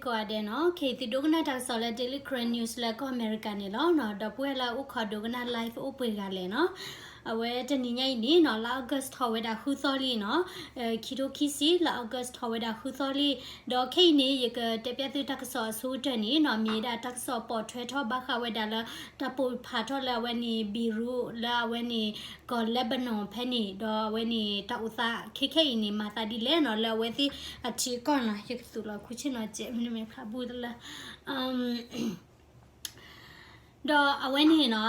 ကိးဂၤဒဲးနီၤ, ခဲအံၤသုဒိကနၣ်တၢ်ကစီၣ်လၢ Daily Karen News လၢကီၢ်အမဲရကၤန့ၣ်လီၤနီၤ, ဒီပုၢ်ဝဲၢ်လၢအအိၣ်ခိးဒိကနၣ် live အိၣ်ပှဲၤဂၤလဲၣ်နီၤ. အဝဲတနံၤညါအံၤန့ၣ်နီၤ လါ August ထီၣ်ဝဲဒၣ်ဃုသီလံနီၤ, ခံထိခံဆံ လါ August ထီၣ်ဝဲဒၣ်ဃုသီလံ. ဒီးခဲအံၤန့ၣ် ယကတဲပျၢ်သုတၢ်ကစီၣ်အဆိကတၢၢ်န့ၣ်နီၤ မ့ၢ်ဝဲဒၣ်တၢ်ကစီၣ်ပိာ်ထွဲထီၣ်ဘၣ်ဃးဝဲဒၣ်လၢ တၢ်ပိာ်ဖးထီၣ်လၢအဝဲန့ၣ် Beirut လၢအဝဲန့ၣ် ကီၢ် Lebanon ဖဲန့ၣ်, ဒီးအဝဲန့ၣ် တၢ်အိၣ်သးခဲခဲအံၤန့ၣ် မၤသးဒ်လဲၣ်နီၤ လၢအဝဲသ့ၣ်အထံအကီၢ်နီၤ, ယကသူၣ်လီၤခူၣ်ဆ့ၣ်နီၤ ကဲမ့ၢ်ဖျါဘူးတလၢ ဒီးအဝဲန့ၣ်နီၤ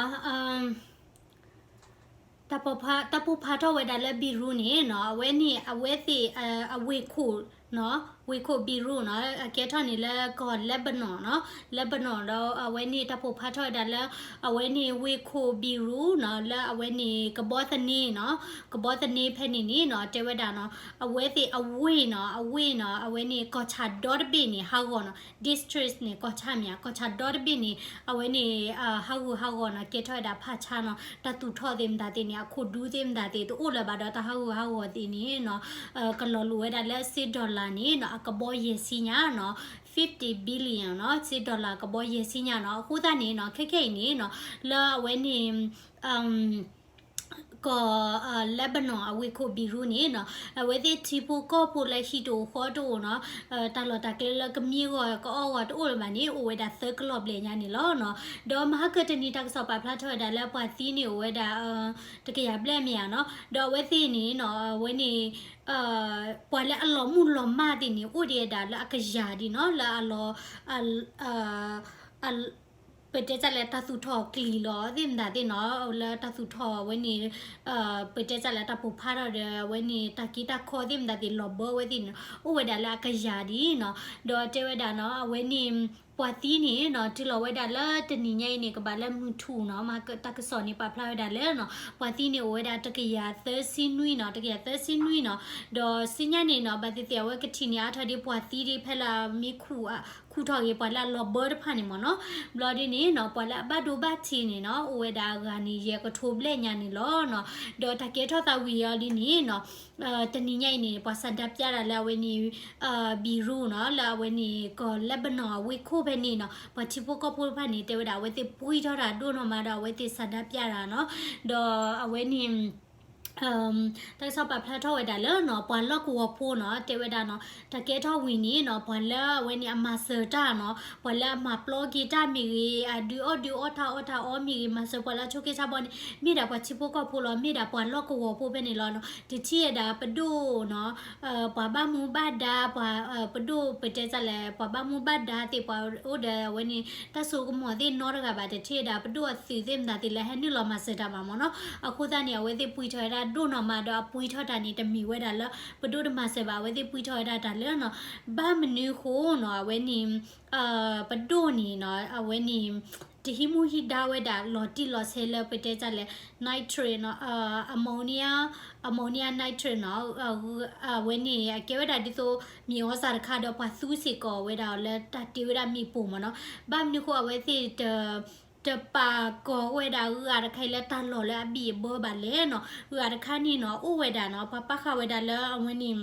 တၢ်ပိာ်ဖးထီၣ်ဝဲဒၣ်လၢ Beirut န့ၣ်နီၤ, အဝဲန့ၣ် အဝဲသ့ၣ် အဝ့ၢ်ခိၣ်နီၤ, ဝ့ၢ်ခိၣ် Beirut နီၤ, အကဲထီၣ်န့ၣ်လၢကီၢ် Lebanon နီၤ, Lebanon ဒီးအဝဲန့ၣ် တၢ်ပိာ်ဖးထီၣ်ဝဲဒၣ်လၢ အဝဲန့ၣ် ဝ့ၢ်ခိၣ် Beirut နီၤ, လၢအဝဲန့ၣ် ကဘီသန့နီၤ, ကဘီသန့ဖဲန့ၣ်န့ၣ်နီၤ, တဲဝဲဒၣ်နီၤ, အဝဲသ့ၣ်အဝ့ၢ်နီၤ, အဝ့ၢ်နီၤ, အဝဲန့ၣ် ကီၢ်ဆၣ်ဒီတဘ့ၣ်န့ၣ် ဟးဂီၤနီၤ, district န့ၣ် ကီၢ်ဆၣ်မ့ၢ်ဧါ, ကီၢ်ဆၣ်ဒီတဘ့ၣ်န့ၣ် အဝဲန့ၣ် ဟးဂူာ်ဟးဂီၤနီၤ, ကဲထီၣ်ဝဲဒၣ်ဖးဆါနီၤ, တၢ်သူၣ်ထီၣ်သ့ၣ်မတၤသ့ၣ်န့ၣ် အခိၣ်ဒူသ့ၣ်မတၤသ့ၣ် တအိၣ်လၢၤဘၣ်ဒီးတၢ်ဟးဂူာ်ဟးဂီၤသ့ၣ်န့ၣ်နီၤ, ကလီၤလိာ်ဝဲဒၣ်လၢစ့ dollar န့ၣ်နီၤ, အကဘီယဲၢ်ဆံညါနီၤ, fifty billion နီၤ, စ့ dollar ကဘီယဲၢ်ဆံညါနီၤ. အဃိသတးန့ၣ်နီၤ ခဲခဲအံၤန့ၣ်နီၤ, လၢအဝဲန့ၣ် ကီၢ် Lebanon အဝ့ၢ်ခိၣ် Beirut န့ၣ်နီၤ, အဝဲသ့ၣ်ထံဖိကီၢ်ဖိလၢဟံၣ်တအိၣ်ဃီတအိၣ်နီၤ, တၢ်လီၢ်တၢ်ကျဲလၢကမံဂီၤကအီၣ်ဂီၤတအိၣ်လၢၤဘၣ်န့ၣ် အိၣ်ဝဲဒၣ်သၢကလီၢ်ဘျဲၣ်ညါန့ၣ်လီၤနီၤ. ဒီးမဟါကတနံၤတၢ်ကစီၣ်ပာ်ဖျါထီၣ်ဝဲဒၣ်လၢပှၤသံန့ၣ်အိၣ်ဝဲဒၣ် တကယၤဘျဲၣ်မ့ၢ်ဧါနီၤ. ဒီးအဝဲသ့ၣ်န့ၣ်နီၤ အဝဲန့ၣ် ပှၤလၢအလီၤမုၢ်လီၤမၢ်သ့ၣ်န့ၣ် အိၣ်ဒံးဝဲဒၣ်လၢအကယၤဒံးနီၤ, လၢအလီၤ ပတဲတၢ်လၢတၢ်သူၣ်ထီၣ်ကျံၤလီၤသ့ၣ်မတၤသ့ၣ်နီၤ, လၢတၢ်သူၣ်ထီၣ်အဝဲန့ၣ် ပတဲတၢ်လၢတၢ်ပိာ်ဖးထီၣ်ဒီး အဝဲန့ၣ် တၢ်က့တၢ်ခီသ့ၣ်မတၤသ့ၣ်လီၤဘၢဝဲသ့ၣ်န့ၣ် အိၣ်ဝဲဒၣ်လၢအကယၤဒံးနီၤ. ဒီးတဲဝဲဒၣ်နီၤ အဝဲန့ၣ် ပှၤသံန့ၣ်နီၤ တုၤလီၤဝဲဒၣ်လၢတနံၤညါအံၤန့ၣ် ကဘၣ်လၢမုၢ်ထူၣ်နီၤ, မ့ၢ်တၢ်ကစီၣ်န့ၣ် ပာ်ဖျါဝဲဒၣ်လၢနီၤ ပှၤသံန့ၣ်အိၣ်ဝဲဒၣ်တကယၤသၢဆံနွံနီၤ, တကယၤသၢဆံနွံနီၤ. ဒီးဆူညါန့ၣ်နီၤ ဘၣ်သ့ၣ်သ့ၣ်အဝဲကထံၣ်န့ၢ်အါထီၣ်ဒ်ပှၤသံဒ်ဖဲလၢမ့ၢ်ခူၣ်ထီၣ်ဂ့ၤ ပှၤလၢအလီၤဘၢတဖၣ်န့ၣ်မ့ၢ်နီၤ. ဘျီဒ်န့ၣ်နီၤ ပှၤလၢအဘၣ်ဒိဘၣ်ထံးန့ၣ်နီၤ အိၣ်ဝဲဒၣ်အဂၤန့ၣ် ယဲၢ်ကထိဘျဲၣ်ညါန့ၣ်လီၤနီၤ. ဒီးတၢ်ကဲထီၣ်သးဝံၤအီၤဒ်န့ၣ်နီၤ တနံၤညါအံၤန့ၣ် ပှၤဆန္ဒပြတၢ်လၢအဝဲန့ၣ် Beirut နီၤ, လၢအဝဲန့ၣ်ကီၢ် Lebanon အဝ့ၢ်ခိၣ်ဖဲန့ၣ်နီၤ, ပှၤထံဖိကီၢ်ဖိတဖၣ်န့ၣ် တဲဝဲဒၣ်အဝဲသ့ၣ်ပှံထီၣ်တၢ်ဒိၣ်နီၢ်မးဒီးအဝဲသ့ၣ်ဆန္ဒပြတၢ်နီၤ. ဒီးအဝဲန့ၣ် တၢ်ကစီၣ်ပာ်ဖျါထီၣ်ဝဲဒၣ်လၢနီၤ ပှၤလီၢ်ကဝီၤဖိနီၤ တဲဝဲဒၣ်နီၤ တၢ်ကဲထီၣ်ဝံၤန့ၣ်နီၤ ပှၤလၢအဝဲန့ၣ်အမၤစၢၤတၢ်နီၤ, ပှၤလၢအမၤပျီက့ၤတၢ်မ့ၢ်ဂ့ၤ, အဒုးအီၣ်ဒုးအီတၢ်အီၣ်တၢ်အီမ့ၢ်ဂ့ၤ, မၤစၢၤပှၤလၢအဆိးက့ဆါဘီန့ၣ် မ့ၢ်ဒၣ်ပှၤထံဖိကီၢ်ဖိလီၤ, မ့ၢ်ဒၣ်ပှၤလီၢ်ကဝီၤဖိဖဲန့ၣ်လီၤနီၤ. တထံၣ်ဝဲဒၣ်ပဒိၣ်နီၤ ပှၤဘၣ်မူဘၣ်ဒါ, ပှၤပဒိၣ် ပတဲတၢ်လဲၣ် ပှၤဘၣ်မူဘၣ်ဒါသ့ၣ် ပှၤအိၣ်ဒီးအဝဲန့ၣ် တၢ်စိကမီၤသ့ၣ်နီတဂၤဘၣ်, တထံၣ်ဝဲဒၣ်ပဒိၣ်အသုးသ့ၣ်မတၤသ့ၣ်လၢဟဲနုာ်လီၤမၤစၢၤတၢ်ဘၣ်မ့ၢ်နီၤ. အဃိသတးန့ၣ် အဝဲသ့ၣ်ပှံထီၣ်ဝဲဒၣ်ဒိၣ်နီၢ်မးဒီးအပှံထီၣ်တၢ်န့ၣ် တမ့ၢ်ဝဲဒၣ်လၢ ပဒိၣ်တမၤစၢၤဘၣ်, အဝဲသ့ၣ်ပှံထီၣ်ဝဲဒၣ်တၢ်လၢနီၤ ဘၣ်မနုၤဃိနီၤ အဝဲန့ၣ် ပဒိၣ်န့ၣ်နီၤ အဝဲန့ၣ် တဟံးမူဟံးဒါဝဲဒၣ်လီၤတံၢ်လီၤဆဲးလၢပတဲတၢ်လဲၣ် nitrate နီၤ ammonia, ammonia nitrate နီၤ အဝဲန့ၣ် အကဲဝဲဒၣ်ဒ်သိး မ့ၢ်အီစၢ်တခါဒီးပှၤသူစ့ၢ်ကီးဝဲဒၣ်လၢတၢ်တ့ဝဲဒၣ်မ့ၣ်ပိၢ်မ့ၢ်နီၤ. ဘၣ်မနုၤဃိအဝဲသ့ၣ် တပာ်ကီၤဝဲဒၣ်ဂၤတခါအံၤလၢတၢ်လီၢ်လၢအဘံၣ်အဘၢဘၣ်လဲၣ်နီၤ. ဂၤတခါန့ၣ်နီၤ အိၣ်ဝဲဒၣ်နီၤ ပှၤပာ်ဃာ်ဝဲဒၣ်လၢအဝဲန့ၣ်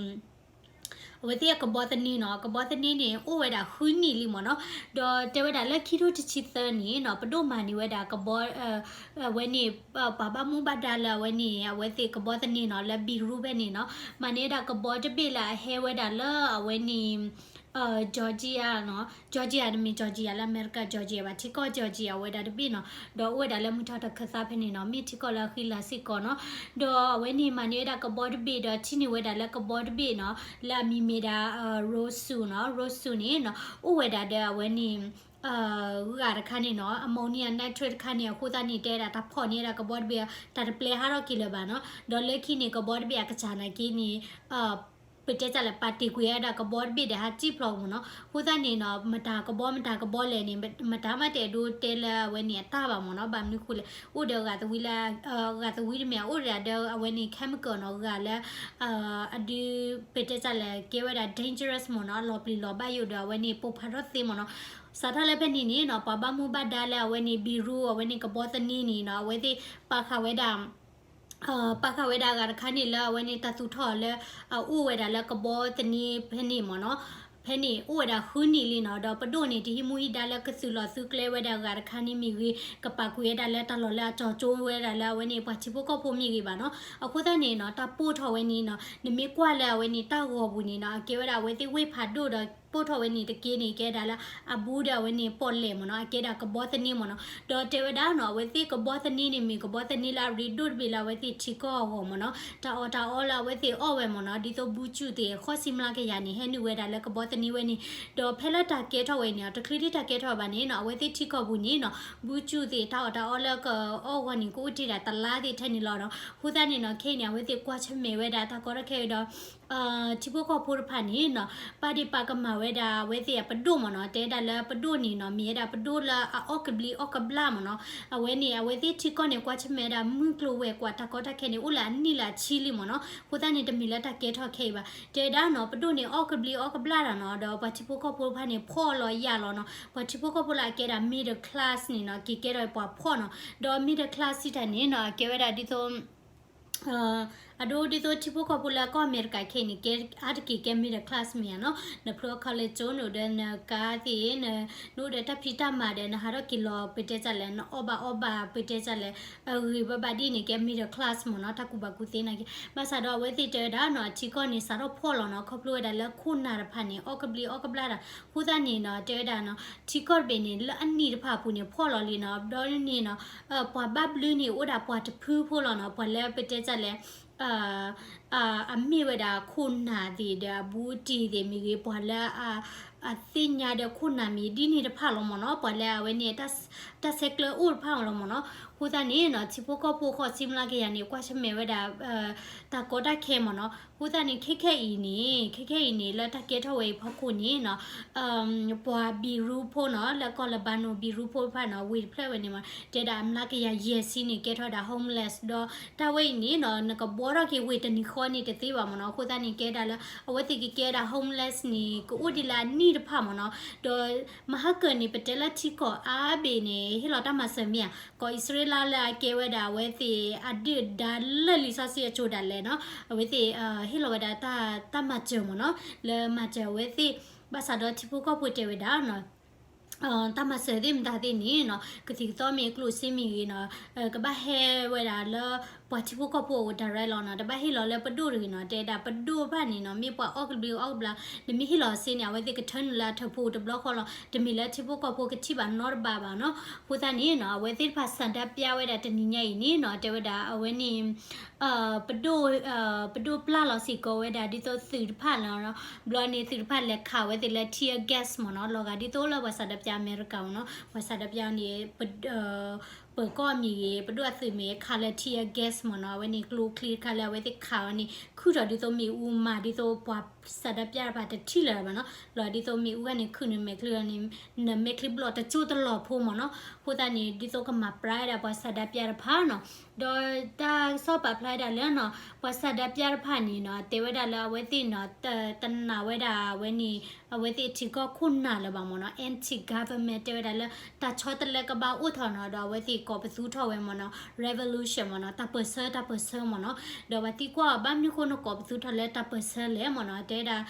အဝဲသ့ၣ်အကဘီသန့နီၤ, ကဘီသန့န့ၣ် အိၣ်ဝဲဒၣ်ဃုနံၣ်လံမ့ၢ်နီၤ. ဒီးတဲဝဲဒၣ်လၢခံထိတဆံသၢန့ၣ်နီၤ ပဒိၣ်မၤန့ၢ်ဝဲဒၣ်ကဘီ အဝဲန့ၣ် ပှၤဘၣ်မူဘၣ်ဒါလၢအဝဲန့ၣ် အဝဲသ့ၣ်ကဘီသန့နီၤ လၢ Beirut ဖဲန့ၣ်နီၤ မၤန့ၢ်ဝဲဒၣ်ကဘီတဘ့ၣ်လၢအဟဲဝဲဒၣ်လၢအဝဲန့ၣ် Georgia နီၤ, Georgia တမ့ၢ် Georgia လၢအမဲရကၤ Georgia ဘၣ်, ထံကီၢ် Georgia ဝဲဒၣ်တဘ့ၣ်နီၤ, ဒီးအိၣ်ဝဲဒၣ်လၢမုၢ်ထီၣ်တၢ်ခၢၣ်သးဖဲန့ၣ်နီၤ, မ့ၢ်ထံကီၢ်လၢအဃံလၤစ့ၢ်ကီးနီၤ. ဒီးအဝဲန့ၣ်မၤန့ၢ်ဝဲဒၣ်ကဘီတဘ့ၣ်ဒီး ထံၣ်န့ၢ်ဝဲဒၣ်လၢကဘီတဘ့ၣ်နီၤ လၢအမံၤမ့ၢ်ဒၣ် Roseau နီၤ, Roseau န့ၣ်နီၤ အိၣ်ဝဲဒၣ်ဒီးအဝဲန့ၣ် ဂၤတခါန့ၣ်နီၤ ammonia nitrate တခါန့ၣ် အဃိသတးန့ၣ် တဲဒၣ်တၢ်ဖီၣ်န့ၢ်ဝဲဒၣ်ကဘီတဘ့ၣ် တၢ်တပျဲဟးထီၣ်က့ၤလၢၤဘၣ်နီၤ. ဒီးလၢခံန့ၣ် ကဘီတဘ့ၣ်အကစၢ်နာ်က့န့ၣ် ပတဲတၢ်လၢပာ်တ့ၢ်ကွံာ်ဝဲဒၣ်ကဘီတဘ့ၣ်ဒီးဟးစံၣ်ဖျိးမ့ၢ်နီၤ. အဃိသတးန့ၣ်နီၤ မတၤကဘီမတၤကဘီလဲၣ်န့ၣ် မတၤမးတအဲၣ်ဒိးတဲလၢအဝဲန့ၣ်အတၢ်ဘၣ်မ့ၢ်နီၤ. ဘၣ်မနုၤဃိလဲၣ် အိၣ်ဒီးဂၤသဝံလၢ ဂၤသဝံတမ့ၢ် အိၣ်ဒီးအဝဲန့ၣ် chemical နီၤ ဂၤလၢ အဒုး ပတဲတၢ်လဲၣ် ကဲဝဲဒၣ် dangerous မ့ၢ်နီၤ, လီၤပျံၤလီၤဘၣ်ယိၣ်ဒီးအဝဲန့ၣ် ပိာ်ဖးထီၣ်သ့မ့ၢ်နီၤ. စးထီၣ်လၢဖဲန့ၣ်န့ၣ်နီၤ ပှၤဘၣ်မူဘၣ်ဒါလၢအဝဲန့ၣ် Beirut အဝဲန့ၣ်ကဘီသန့န့ၣ်နီၤ အဝဲသ့ၣ်ပာ်ဃာ်ဝဲဒၣ် ပာ်ဃာ်ဝဲဒၣ်အဂၤတခါန့ၣ်လၢအဝဲန့ၣ် တၢ်သူၣ်ထီၣ်လၢ အအိၣ်ဝဲဒၣ်လၢကဘီသန့ဖဲန့ၣ်မ့ၢ်နီၤ. ဖဲန့ၣ်အိၣ်ဝဲဒၣ်ဃုနံၣ်လံနီၤ, ဒီးပဒိၣ်န့ၣ် တဟံးမူဟံးဒါလၢကသုးလီၤသုးကျဲဝဲဒၣ်ဂၤတခါန့ၣ်မ့ၢ်ဂ့ၤ, ကပာ်ကွံာ်ဝဲဒၣ်လၢတၢ်လီၢ်လၢအကၠီၤကၠိဝဲဒၣ်လၢအဝဲန့ၣ် ပှၤထံဖိကီၢ်ဖိမ့ၢ်ဂ့ၤဘၣ်နီၤ. အဃိသတးန့ၣ်နီၤ တၢ်ပိၢ်ထီၣ်ဝဲန့ၣ်နီၤ နမ့ၢ်ကွၢ်လၢအဝဲန့ၣ် တၢ်ဂီၤပူၤန့ၣ်နီၤ အကဲဝဲဒၣ်အဝဲသ့ၣ်ဝ့ၢ်ဖးဒိၣ်ဒီး ပိၢ်ထီၣ်ဝဲန့ၣ်တက့ၢ်န့ၣ် ကဲဒၣ်လၢအဘူးဒီးအဝဲန့ၣ်ပီၣ်လဲၣ်မ့ၢ်နီၤ, အကဲဒၣ်ကဘီသန့မ့ၢ်နီၤ. ဒီးတဲဝဲဒၣ်နီၤ အဝဲသ့ၣ်ကဘီသန့န့ၣ်မ့ၢ်ကဘီသန့လၢအရ့ဒိၣ်တဘ့ၣ်လၢအဝဲသ့ၣ်ထံကီၢ်အဂီၢ်မ့ၢ်နီၤ, တၢ်အီၣ်တၢ်အီလၢအဝဲသ့ၣ်အီၣ်ဝဲမ့ၢ်နီၤ, ဒ်သိးဘူးကၠူၣ်သ့ၣ် ဃိးဆံမျးကယၤန့ၣ် ဟဲနုာ်ဝဲဒၣ်လၢကဘီသန့ဝဲန့ၣ်, ဒီးဖဲလၢတၢ်ကဲထီၣ်ဝဲန့ၣ် တချုးဒံးတၢ်ကဲထီၣ်ဘၣ်န့ၣ်နီၤ အဝဲသ့ၣ်ထံကီၢ်ပူၤန့ၣ်နီၤ ဘူးကၠူၣ်သ့ၣ် တၢ်အီၣ်တၢ်အီလၢကအီၣ်ဂီၢ်န့ၣ် ကအိၣ်တ့ၢ်ဒၣ်တလါသ့ၣ်ထဲန့ၣ်လီၤနီၤ. အဃိသတးန့ၣ်နီၤ ခဲအံၤန့ၣ် အဝဲသ့ၣ်ကွၢ်ဆၢၣ်မဲာ်ဝဲဒၣ်တၢ်ကီတၢ်ခဲအံၤဒီး ထံဖိကီၢ်ဖိတဖၣ်န့ၣ်နီၤ ပာ်ဒ့ၣ်ပာ်ကမၣ်ဝဲဒၣ်အဝဲသ့ၣ်အပဒိၣ်မ့ၢ်နီၤ, တဲဒၣ်လၢပဒိၣ်န့ၣ်နီၤ မ့ၢ်ဝဲဒၣ်ပဒိၣ်လၢအအီၣ်ကဘျံးအီၣ်ကဘျၣ်မ့ၢ်နီၤ, အဝဲန့ၣ် အဝဲသ့ၣ်ထံကီၢ်န့ၣ် ကွၢ်ဆၢၣ်မဲာ်ဝဲဒၣ်မုၢ်ကျိၤဝဲၤကွာ်တၢ်ကီတၢ်ခဲန့ၣ် အိၣ်လၢအနံၣ်လၢအဆံလံမ့ၢ်နီၤ, အဃိသတးန့ၣ် တမ့ၢ်လၢတၢ်ကဲထီၣ်ခဲအံၤဘၣ်, တဲဒၣ်နီၤ ပဒိၣ်န့ၣ်အီၣ်ကဘျံးအီၣ်ကဘျၣ်တၢ်နီၤ, ဒီးပှၤထံဖိကီၢ်ဖိတဖၣ်န့ၣ် ဖှီၣ်လီၤယာ်လီၤနီၤ, ပှၤထံဖိကီၢ်ဖိလၢအကဲဒၣ် middle class န့ၣ်နီၤ က့ၤကဲထီၣ်ပှၤဖှီၣ်နီၤ, ဒီး middle class စံးတၢ်န့ၣ်နီၤ အကဲဝဲဒၣ်ဒ်သိး အဒိဒ်သိးထံဖိကီၢ်ဖိလၢကီၢ်အမဲရကၤခဲအံၤန့ၣ် ကဲအါတက့ၢ်ကဲ middle class မ့ၢ်ဧါနီၤ, နဖျိ college ကၠိ နအိၣ်ဒီးနကါသ့ၣ် နအိၣ်ဒီးတၢ်ဖံးတၢ်မၤဒီး နဟးထီၣ်က့ၤလီၤပတဲတၢ်လဲၣ် နအီၣ်ဘၣ်အီဘၣ်ပတဲတၢ်လဲၣ် အဂ့ၤဘၣ်ဘၣ်ဒ်န့ၣ် ကဲ middle class မ့ၢ်နီၤ, တၢ်ကူၣ်ဘၣ်ကူၣ်သ့နာ်က့, ဘၣ်ဆၣ်ဒီးအဝဲသ့ၣ်တဲဝဲဒၣ်နီၤ အထံကီၢ်န့ၣ် စးထီၣ်ဖှီၣ်လီၤနီၤ, ခီဖျိဝဲဒၣ်လၢခိၣ်နၢ်တဖၣ်န့ၣ် အီၣ်ကဘျံးအီၣ်ကဘျၣ်တၢ်, အဃိသတးန့ၣ်နီၤ တဲဝဲဒၣ်နီၤ ထံကီၢ်တဘ့ၣ်န့ၣ် လၢအနံၣ်တဖၣ်အပူၤန့ၣ် ဖှီၣ်လီၤလံနီၤ, ဒီးန့ၣ်နီၤ ပှၤဘၣ်ဘျုးန့ၣ် အိၣ်ဒၣ်ပှၤတဖုဖိလီၤနီၤ, ပှၤလၢပတဲတၢ်လဲၣ် အမ့ၢ်ဝဲဒၣ်ခိၣ်နၢ်သ့ၣ်ဒီးအဘူးတံၢ်သ့ၣ်မ့ၢ်ဂ့ၤ, ပှၤလၢအသ့ၣ်ညါဒီးခိၣ်နၢ်မ့ၢ်ဒ်န့ၣ်တဖၣ်လီၤမ့ၢ်နီၤ, ပှၤလၢအဝဲန့ၣ် တၢ်ဆဲးကျၢအိၣ်တဖၣ်လီၤမ့ၢ်နီၤ. အဃိသတးန့ၣ်နီၤ ထံဖိကီၢ်ဖိဃိးဆံမျးကယၤန့ၣ် ကွၢ်ဆၢၣ်မဲာ်ဝဲဒၣ် တၢ်ကီတၢ်ခဲမ့ၢ်နီၤ. အဃိသတးန့ၣ် ခဲခဲအံၤန့ၣ် ခဲခဲအံၤန့ၣ် လၢတၢ်ကဲထီၣ်ဝဲအံၤဖီခိၣ်န့ၣ်နီၤ ပှၤဘံရူဖိနီၤ လၢကီၢ်လၢဘၣ်နိၣ်ဘံရူဖိတဖၣ်နီၤ ဝ့ၢ်တဖျၢၣ်ဝဲန့ၣ်မ့ၢ် တဲဒၣ်အမျးကယၤယဲၢ်ဆံန့ၣ် ကဲထီၣ်ဝဲဒၣ် homeless ဒီးတၢ်ဝဲအံၤန့ၣ်နီၤ နကဘှီထီၣ်က့ၤဝ့ၢ်တနံၤဃီန့ၣ်တသ့ဘၣ်မ့ၢ်နီၤ. အဃိသတးန့ၣ် ကဲဒၣ်လၢ အဝဲသ့ၣ်ကကဲဒၣ် homeless န့ၣ် ကအိၣ်ဒ်လၢအနံၣ်တဖၣ်မ့ၢ်နီၤ. ဒီးမဟါကၢၢ်န့ၣ် ပတဲလၢထံကီၢ်အါဘ့ၣ်န့ၣ် ဟ့ၣ်လီၤတၢ်မၤစၢၤမ့ၢ်ဧါ. ကီၢ်အံၣ်စရ့လးလၢအကဲဝဲဒၣ်အဝဲသ့ၣ်အဒုၣ်ဒါလၢလံာ်စီဆှံအစိၤဒၣ်လဲာ်နီၤ အဝဲသ့ၣ်ဟ့ၣ်လီၤဝဲဒၣ်တၢ်မၤစၢၤမ့ၢ်နီၤ လၢမၤစၢၤအဝဲသ့ၣ် ဘၣ်ဆၣ်ဒီးထံဖိကီၢ်ဖိတဲဝဲဒၣ်နီၤ တၢ်မၤစၢၤသ့ၣ်မတၤသ့ၣ်န့ၣ်နီၤ ကသံၣ်ကသီမ့ၢ်ကျိၣ်စ့မ့ၢ်ဂ့ၤနီၤ ကဘၣ်ဟဲဝဲဒၣ်လၢပှၤထံဖိကီၢ်ဖိအအိၣ် direct လီၤနီၤ တဘၣ်ဟ့ၣ်လီၤလၢပဒိၣ်တဂ့ၤနီၤ တဲဒၣ်ပဒိၣ်ဘၣ်န့ၣ်နီၤ မ့ၢ်ပှၤအီၣ်ကဘျံးအီၣ်ကဘျၣ် နမ့ၢ်ဟ့ၣ်လီၤစ့န့ၣ် အဝဲသ့ၣ်ကထၢနုာ်လၢအထၢၣ်ဖိတဘျီဃီလီၤ တမ့ၢ်လၢထံဖိကီၢ်ဖိကထံၣ်ဘၣ်နီတဘ့ၣ်ဘၣ်နီၤ အဃိသတးန့ၣ်နီၤ အဝဲသ့ၣ်တဖၣ်ဆန္ဒပြဝဲဒၣ်တနံၤညါအံၤန့ၣ်နီၤ တဲဝဲဒၣ်အဝဲန့ၣ် ပဒိၣ် ပဒိၣ်ပျၢ်လီၤစ့ၢ်ကီးဝဲဒၣ်ဒ်သိးသုးတဖၣ်လီၤ ဘျီန့ၣ်သုးတဖၣ်လဲၤခးဝဲသ့ၣ်လၢ tear gas မ့ၢ်နီၤ လီၤဂာ်ဒ်သိးလၢပှၤဆန္ဒပြအမဲရကၤမ့ၢ်နီၤ ပှၤဆန္ဒပြန့ၣ် ပၢၤကီၢ်မ့ၢ်ဂ့ၤ ပဒိၣ်အသုးမ့ၢ်ဂ့ၤ ခးလၢ tear gas မ့ၢ်နီၤ အဝဲန့ၣ်ကျိချံတခါလၢအဝဲသ့ၣ်ခးဝဲန့ၣ် ခုၣ်ထီၣ်ဒ်သိးမ့ၣ်အူမၤဒ်သိးပှၤဆန္ဒပြတဖၣ်တထံၣ်လၢၤဘၣ်နီၤ လီၤဒ်သိးမ့ၣ်အူဂၤန့ၣ်ခုၣ်န့ၣ်မဲာ်ချံန့ၣ် နမဲာ်ချံဘျီၣ်တကၠိတလီၤဖိမ့ၢ်နီၤ အဃိသတးန့ၣ် ဒ်သိးကမၤပြးဝဲဒၣ်ပှၤဆန္ဒပြတဖၣ်နီၤ ဒီးတၢ်ကစီၣ်ပာ်ဖျါဝဲဒၣ်လၢနီၤ ပှၤဆန္ဒပြတဖၣ်န့ၣ်နီၤ တဲဝဲဒၣ်လၢအဝဲသ့ၣ်နီၤ တနာ်ဝဲဒၣ်အဝဲန့ၣ် အဝဲသ့ၣ်ထံကီၢ်ခိၣ်နၢ်လၢၤဘၣ်မ့ၢ်နီၤ anti government တဲဝဲဒၣ်လၢ တၢ်ဆီတလဲကဘၣ်အိၣ်ထီၣ်နီၤ ဒီးအဝဲသ့ၣ်ကိးပသူထီၣ်ဝဲမ့ၢ်နီၤ revolution မ့ၢ်နီၤ တၢ်ပၢၢ်ဆၢ တၢ်ပၢၢ်ဆၢမ့ၢ်နီၤ ဒီးပှၤသံကွၢ်အီၤ ဘၣ်မနုၤဃိနကိးပသူထီၣ်လၢတၢ်ပၢၢ်ဆၢလဲၣ်မ့ၢ်နီၤ တဲဒၣ်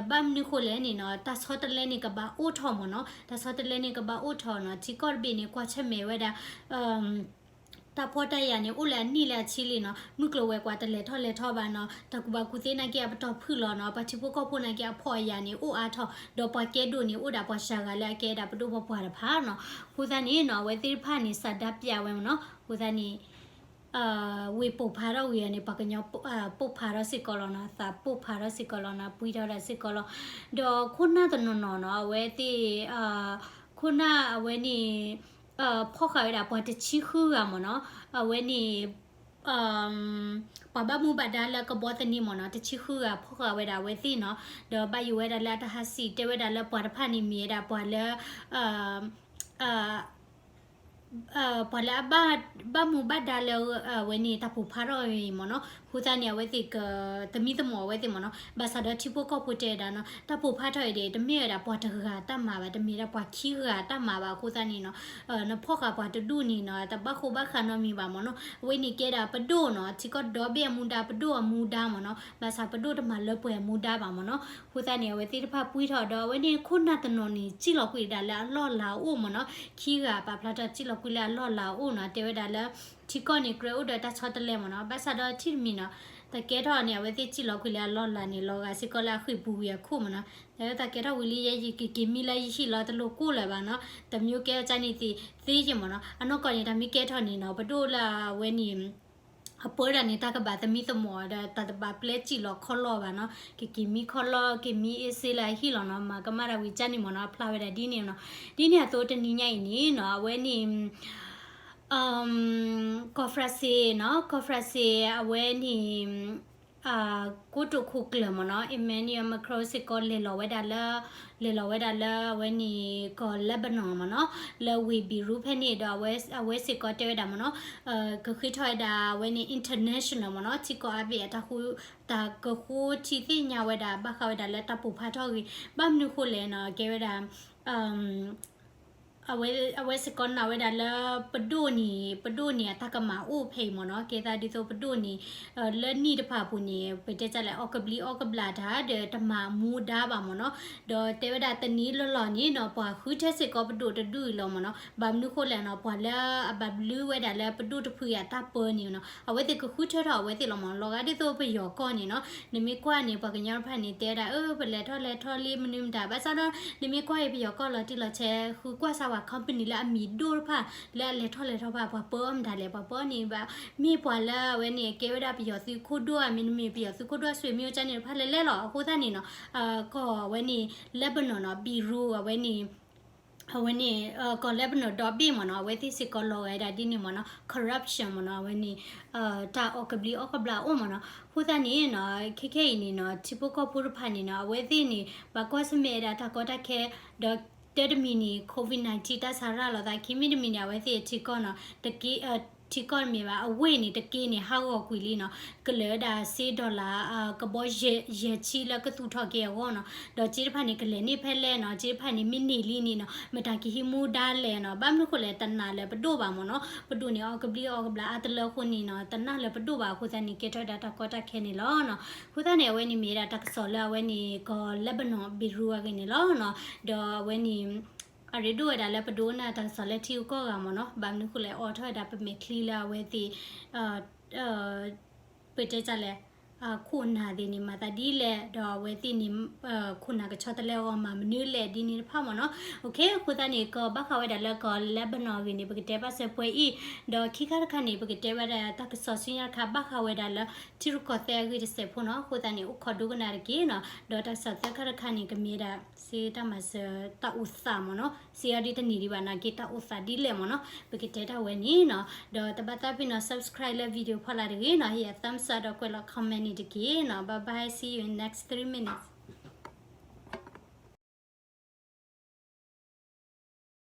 ဘၣ်မနုၤဃိလဲၣ်န့ၣ်နီၤ တၢ်ဆီတလဲန့ၣ်ကဘၣ်အိၣ်ထီၣ်မ့ၢ်နီၤ တၢ်ဆီတလဲန့ၣ်ကဘၣ်အိၣ်ထီၣ်နီၤ ထံကီၢ်တဘ့ၣ်န့ၣ် ကွၢ်ဆၢၣ်မဲာ်ဝဲဒၣ် တၢ်ဖှီၣ်တၢ်ယာ်န့ၣ် အိၣ်လၢအနံၣ်လၢအဆံလံနီၤ မုၢ်ကျိၤဝဲၤကွာ်တလဲၤထီၣ်လဲၤထီဘၣ်နီၤ တၢ်ကူၣ်ဘၣ်ကူၣ်သ့နာ်က့အပတီၢ်ဖုၣ်လီၤနီၤ ပှၤထံဖိကီၢ်ဖိနာ်က့အဖှီၣ်အယာ်န့ၣ် အိၣ်အါထီၣ် ဒီးပှၤကဲဒိၣ်န့ၣ် အိၣ်ဒၣ်ပှၤစှၤဂၤလၢအကဲဒၣ်ပဒိၣ်ပပှၢ်တဖၣ်နီၤ အဃိသတးန့ၣ်နီၤ အဝဲသ့ၣ်တဖၣ်န့ၣ် ဆန္ဒပြဝဲမ့ၢ်နီၤ အဃိသတးန့ၣ် ဝ့ၢ်ပိာ်ဖးထီၣ်ဝံၤအီၤန့ၣ် ပှၤကညီပိာ်ဖးထီၣ်စ့ၢ်ကီးလီၤနီၤ သးပိာ်ဖးထီၣ်စ့ၢ်ကီးလီၤနီၤ ပှံထီၣ်ဝဲဒၣ်စ့ၢ်ကီးလီၤ ဒီးခိၣ်နၢ်တနီၤနီၤနီၤ အဝဲသ့ၣ် ခိၣ်နၢ်အဝဲန့ၣ် ဖီၣ်ဃာ်ဝဲဒၣ်ပှၤတဆံဃုဂၤမ့ၢ်နီၤ အဝဲန့ၣ် ပှၤဘၣ်မူဘၣ်ဒါလၢကဘီသန့မ့ၢ်နီၤ တဆံဃုဂၤဖီၣ်ဃာ်ဝဲဒၣ်အဝဲသ့ၣ်နီၤ ဒီးဘၣ်ယိၣ်ဝဲဒၣ်လၢအတၢ်ဟးစံၣ် တဲဝဲဒၣ်လၢပှၤတဖၣ်န့ၣ်မ့ၢ်ဝဲဒၣ်ပှၤလၢ အ ပှၤလၢအဘၣ်မူဘၣ်ဒါလၢအဝဲန့ၣ် တၢ်ပိာ်ဖးထီၣ်အံၤမ့ၢ်နီၤ, အဃိသတးန့ၣ် အဝဲသ့ၣ်ကသမံသမိးအဝဲသ့ၣ်မ့ၢ်နီၤ, ဘၣ်ဆၣ်ဒီးထံဖိကီၢ်ဖိတဲဝဲဒၣ်နီၤ, တၢ်ပိာ်ဖးထီၣ်အံၤဒီး တမ့ၢ်ဝဲဒၣ်ပှၤတဂၤတၢ်မၤဘၣ်, တမ့ၢ်ဒၣ်ပှၤခံဂၤတၢ်မၤဘၣ်, အဃိသတးန့ၣ်နီၤ, နဖီၣ်ဃာ်ပှၤတဒူၣ်န့ၣ်နီၤ တဘၣ်ဃိဘၣ်ဃးနီတမံၤဘၣ်မ့ၢ်နီၤ, အဝဲန့ၣ်ကဲဒၣ်ပဒိၣ်နီၤ, ထံကီၢ်ဒီဘ့ၣ်အမူဒါ ပဒိၣ်အမူဒါမ့ၢ်နီၤ, ဘၣ်ဆၣ်ပဒိၣ်တမၤလၢပှဲၤအမူဒါဘၣ်မ့ၢ်နီၤ, အဃိသတးန့ၣ် အဝဲသ့ၣ်တဖၣ်ပှံၢ်ထီၣ်ဒီး အဝဲန့ၣ်ခိၣ်နၢ်တနီၤန့ၣ် စံၣ်လီၤကွံာ်ဒၣ်လၢအလီၢ်လၤအအိၣ်မ့ၢ်နီၤ, ခံဂၤပာ်ဖျါထီၣ်စံၣ်လီၤကွံာ်လၢအလီၢ်လၤအအိၣ်နီၤ, တဲဝဲဒၣ်လၢ ထံကီၢ်န့ၣ်ကြၢးအိၣ်ဒီးတၢ်ဆီတလဲမ့ၢ်နီၤ, ဘၣ်ဆၣ်ဒီးထံၣ်တမံၤနီၤ, တၢ်ကဲထီၣ်န့ၣ် အဝဲသ့ၣ်စံၣ်လီၤကွံာ်လၢအလီၢ်လၤန့ၣ် လီၤဂာ်စ့ၢ်ကီးလၢအဃ့ၢ်ပူၤဝံၤအခိၣ်မ့ၢ်နီၤ, တၢ်ကဲထီၣ်ဝံၤလံယဲ ယကက့ၤမံလၢယဟံၣ်လီၤ တလိၣ်ကိၢ်လၢၤဘၣ်နီၤ, တမံၤကဲအီၤကန့ၣ်သ့သ့ယဲမ့ၢ်နီၤ, အနီၢ်ကီၢ်န့ၣ် တၢ်မ့ၢ်ကဲထီၣ်န့ၣ်နီၤ ပဒိၣ်လၢအဝဲန့ၣ် အပၢဒၣ်န့ၣ် တၢ်ကဘၣ်သမံသမိးဒီး တၢ်တဘၣ်ပျဲစံၣ်လီၤခီလီၢ်ဘၣ်နီၤ, ကက့ၤမံခီလီၢ် က့ၤမံအ့စ့လၢအဟံၣ်လီၤနီၤ, မၤကမၣ်တၢ်ဝံၤကန့ၣ်မ့ၢ်နီၤ, အဖျါဝဲဒၣ်ဒ်န့ၣ်နီၤ, ဒ်န့ၣ်အသိးတနံၤညါအံၤန့ၣ်နီၤ အဝဲန့ၣ် ကီၢ် France နီၤ, ကီၢ် France အဝဲန့ၣ် ကိတိာ်ခိၣ်ကျၢၢ်မ့ၢ်နီၤ Emmanuel Macron စ့ၢ်ကီးလဲၤလီၤဝဲဒၣ်လၢ လဲၤလီၤဝဲဒၣ်လၢအဝဲန့ၣ် ကီၢ် Lebanon မ့ၢ်နီၤ, လၢဝ့ၢ် Beirut ဖဲန့ၣ်ဒီး အဝဲစ့ၢ်ကီးတဲဝဲဒၣ်မ့ၢ်နီၤ, ကဃ့ထီၣ်ဝဲဒၣ်အဝဲန့ၣ် international မ့ၢ်နီၤ, ထံကီၢ်အါဘ့ၣ်အတၢ်ဃိ တၢ်ကဃိထံသ့ၣ်ညါဝဲဒၣ် ဘၣ်ဃးဝဲဒၣ်လၢတၢ်ပိာ်ဖးထီၣ်ဂ့ၢ်, ဘၣ်မနုၤဃိလဲၣ်နီၤ ကဲဝဲဒၣ် အဝဲစ့ၢ်ကီးနာ်ဝဲဒၣ်လၢပဒိၣ်န့ၣ် ပဒိၣ်န့ၣ်အတၢ်ကမၣ်အိၣ်ဖဲအံၤမ့ၢ်နီၤ, ကဲသးဒ်သိးပဒိၣ်န့ၣ် လၢနံၣ်တဖၣ်အပူၤန့ၣ် ပတဲတၢ်လဲၣ် အီၣ်ကဘျံးအီၣ်ကဘျၣ်တၢ်ဒီးတမၤမူဒါဘၣ်မ့ၢ်နီၤ, ဒီးတဲဝဲဒၣ်တနံၤလီၢ်လီၢ်န့ၣ်နီၤ ပှၤဃုထၢစ့ၢ်ကီးပဒိၣ်တဒူၣ်အံၤလီၤမ့ၢ်နီၤ, ဘၣ်မနုၤဃိလဲၣ်နီၤ ပှၤလၢအဘၣ်ဘျုးဝဲဒၣ်လၢပဒိၣ်တဖုအံၤအတၢ်ပၢန့ၣ်နီၤ အဝဲသ့ၣ်ကဃုထၢထီၣ်အဝဲသ့ၣ်လီၤမ့ၢ်နီၤ, လီၤဂာ်ဒ်သိးပယီၤကီၢ်န့ၣ်နီၤ, နမ့ၢ်ကွၢ်န့ၣ် ပှၤကညီတဖၣ်န့ၣ် တဲဝဲဒၣ် အၢ ပလဲၤထီၣ်လဲၤထီလံမနုၤမတၤ, ဘၣ်ဆၣ်ဒီး နမ့ၢ်ကွၢ်အံၤပယီၤကီၢ်လီၤတံၢ်လီၤဆဲး ဃုကွၢ်စၢ်ဝဲ company လၢအမံၤဒိၣ်တဖၣ် လၢအလဲၤထီၣ်လဲၤထီဘၣ် ပှၤပၢအီၤမတၤလဲၣ်, ပှၤပၢအီၤန့ၣ်ဘၣ် မ့ၢ်ပှၤလၢအဝဲန့ၣ် ကဲဝဲဒၣ်ပယီၤသုးခိၣ်ဒိၣ်ဧါ မ့တမ့ၢ်ပယီၤသုးခိၣ်ဒိၣ် ဆွေမျိုး ကန့ၣ်တဖၣ်လဲၤလဲၤလီၤ, အဃိသတးန့ၣ်နီၤ ကီၢ်အဝဲန့ၣ် Lebanon နီၤ Beirut အဝဲန့ၣ် အဝဲန့ၣ် ကီၢ် Lebanon ဒီဘ့ၣ်မ့ၢ်နီၤ အဝဲသ့ၣ်စ့ၢ်ကီးလီၤဂာ်ဒၣ်ဒ်န့ၣ်မ့ၢ်နီၤ corruption မ့ၢ်နီၤ အဝဲန့ၣ် တၢ်အီၣ်ကဘျံးအီၣ်ကဘျၣ်အိၣ်မ့ၢ်နီၤ, အဃိသတးန့ၣ်နီၤ ခဲခဲအံၤန့ၣ်နီၤ ထံဖိကီၢ်ဖိတဖၣ်န့ၣ်နီၤ အဝဲသ့ၣ်န့ၣ် ဘၣ်ကွၢ်ဆၢၣ်မဲာ်ဝဲဒၣ်တၢ်ကီတၢ်ခဲ ဒီးတၢ်တမံၤန့ၣ် COVID nineteen တၢ်ဆါရၤလီၤသး ခံမံၤတမံၤန့ၣ် အဝဲသ့ၣ်ထံကီၢ်နီၤ တက့ ထံကီၢ်တမ့ၢ်ဘၣ် အဝ့ၢ်န့ၣ် တက့န့ၣ် ဟးဂီၤကွံာ်လံနီၤ, ကလၢၤဝဲဒၣ်စ့ dollar ကဘီယဲၢ်ဆံလၢကသူၣ်ထီၣ်က့ၤအဂီၢ်နီၤ, ဒီးစ့တဖၣ်န့ၣ် ကလဲၤန့ၢ်ဖဲလဲၣ်နီၤ, စ့တဖၣ်န့ၣ် မ့ၢ်န့ၢ်လံန့ၣ်နီၤ မတၤကဟံးမူဒါလဲၣ်နီၤ, ဘၣ်မနုၤဃိလဲၣ် တနာ်လၢပဒိၣ်ဘၣ်မ့ၢ်နီၤ, ပဒိၣ်န့ၣ် အီၣ်ကဘျံးအီၣ်ကဘျၣ်အါတလၢအဃိန့ၣ်နီၤ တနာ်လၢပဒိၣ်ဘၣ် အဃိသတးန့ၣ် ကဲထီၣ်ဝဲဒၣ်တၢ်ကီတၢ်ခဲန့ၣ်လီၤနီၤ, အဃိသတးန့ၣ် အဝဲန့ၣ်မ့ၢ်ဝဲဒၣ်တၢ်ကစီၣ်လၢအဝဲန့ၣ် ကီၢ် Lebanon Beirut အဂ့ၢ်န့ၣ်လီၤနီၤ, ဒီးအဝဲန့ၣ် အရ့ဒိၣ်ဝဲဒၣ်လၢပဒိကနၣ်တၢ်ကစီၣ်လၢထံဂုၤကီၢ်ဂၤမ့ၢ်နီၤ, ဘၣ်မနုၤဃိလဲၣ် အိးထီၣ်ဝဲဒၣ်ပမဲာ်ချံလၢအဝဲသ့ၣ် ပတဲတၢ်လဲၣ် ခိၣ်နၢ်သ့ၣ်န့ၣ် မၤသးဒ်လဲၣ် ဒီးအဝဲသ့ၣ်န့ၣ် ခိၣ်နၢ်ကဆီတလဲအဂီၢ်မၤမနုၤလဲၣ်ဒ်န့ၣ်တဖၣ်မ့ၢ်နီၤ, ဘၣ်ဃးဝဲဒၣ်လၢကီၢ် Lebanon အဂ့ၢ်န့ၣ် ပကတဲဘၣ်စၢၤပှဲၤအံၤ, ဒီးခံခါတခါန့ၣ် ပကတဲဝဲဒၣ်တၢ်ကစီၣ်ဆူညါတခါ ဘၣ်ဃးဝဲဒၣ်လၢ ထံရူၢ်ကီၢ်သဲးအဂ့ၢ်တစဲးဖိနီၤ, အဃိသတးန့ၣ် အိၣ်ခိးဒိကနၣ်တက့ၢ်နီၤ, ဒီးတၢ်ကစီၣ်သၢခါတခါန့ၣ် ကမ့ၢ်ဒၣ် စ့တၢ်မၤစၢၤတၢ်အိၣ်သးမ့ၢ်နီၤ, စ့အီၤဒ်တနံၤဒံးဘၣ်နာ်က့ တၢ်အိၣ်သးဒ်လဲၣ်မ့ၢ်နီၤ, ပကတဲတၢ်ဝဲန့ၣ်နီၤ, ဒီးတဘၣ်သးဖဲနီၤ subscribe လၢ video ဖီလာ်တဂ့ၤနီၤ, ဟ့ၣ်ယၤ thumbs up ဒီးကွဲးလီၤ comment န့ၣ်တက့ၢ်နီၤ, bye bye, see you in next three minutes.